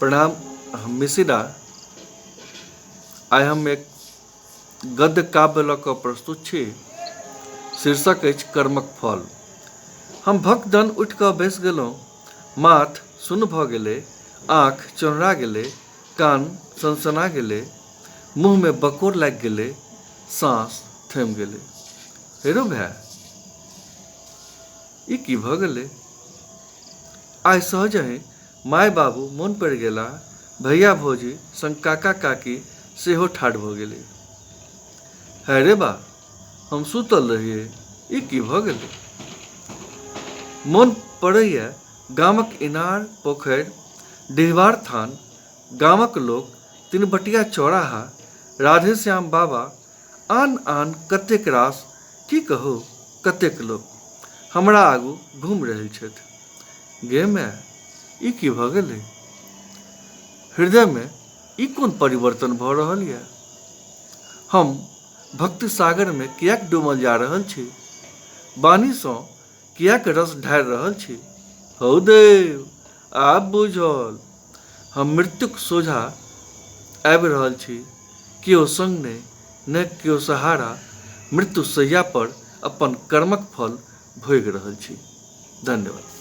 प्रणाम, हम मिश्रा। आइ हम एक गद्य काव्य लऽ कऽ प्रस्तुत छी। शीर्षक अछि कर्मक फल। हम भक्तजन उठि कऽ बैसि गेलहुँ। माथ सुन्न भऽ गेलै, आँखि चोन्हरा गेलै, कान सनसना गेलै, मुँहमे बकोर लागि गेलै, साँस थमि गेलै। हे रौ भाय, ई की भऽ गेलै? आइ सहजहि माय-बाबू मोन पड़ि गेलाह, भैया-भौजी संग काका-काकी सेहो ठाढ़ भऽ गेली। हाय रे बा, हम सूतल रहियै, ई की भऽ गेलै? मोन पड़ैए गामक इनार, पोखरि, डिहबार थान, गामक लोक, तिनबटिया चौराहा, राधेश्याम बाबा, आन-आन कतेक रास, की कहू, कतेक लोक हमरा आगू घूमि रहल छथि। गे माए, ई की भऽ गेलै? हृदयमे ई कोन परिवर्तन भऽ रहल यए? हम भक्ति सागरमे किएक डूमल जा रहल छी? वाणीसँ किएक रस ढारि रहल छी? हौ देव, आब बूझल। हम मृत्युक सोझाँ आबि रहल छी। केओ संग नहि, ने केओ सहारा। मृत्यु शय्या पर अपन कर्मक फल भोगि रहल छी। धन्यवाद।